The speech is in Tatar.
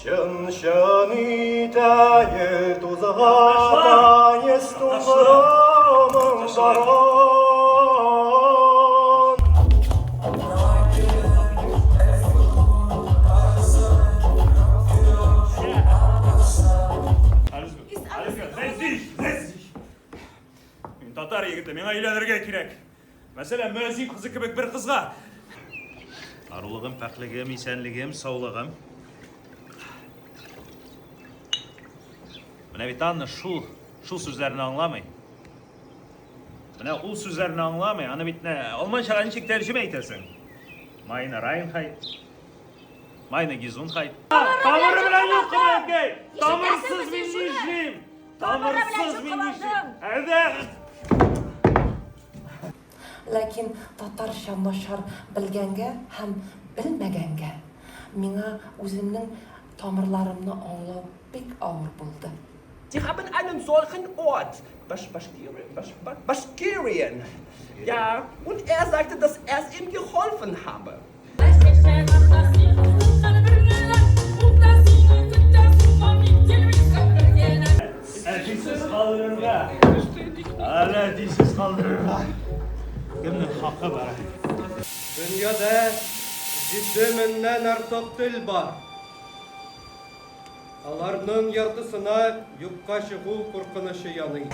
Чын-чын итә ел тузга Танец туңдыра моңдаран. Мин татар егете, миңа өйләнергә кирәк. Мәсәлән, мөәзин кызы кебек бер кызга. Арулыгым, пакьлегем, исәнлегем, саулыгым. Менә бит Анна шул, шул сүзләрне аңламый. Менә ул сүзләрне аңламый, аны бит менә алманчага ничек тәрҗемә итәсең? Майна Райнхайт, Майна Гизунхайт. Тамыры белән юк кына, әнкәй! Тамырсыз мин нишлим? Тамырсыз мин нишлим? Әйдә! Ләкин татарча начар белгәнгә һәм белмәгәнгә, миңа үземнең тамырларымны аңлау бик авыр булды. Sie haben einen solchen Ort, Basch, Baschkirien, Basch, Baschkirien. Ja, und er sagte, dass es ihm geholfen habe. Әтисез калдырырга. Әле әтисез калдырырга. Кемнең хакы бар? Дөньяда 7000 нән артык тел бар. Аларның яртысына юкка чыгу куркынычы яный.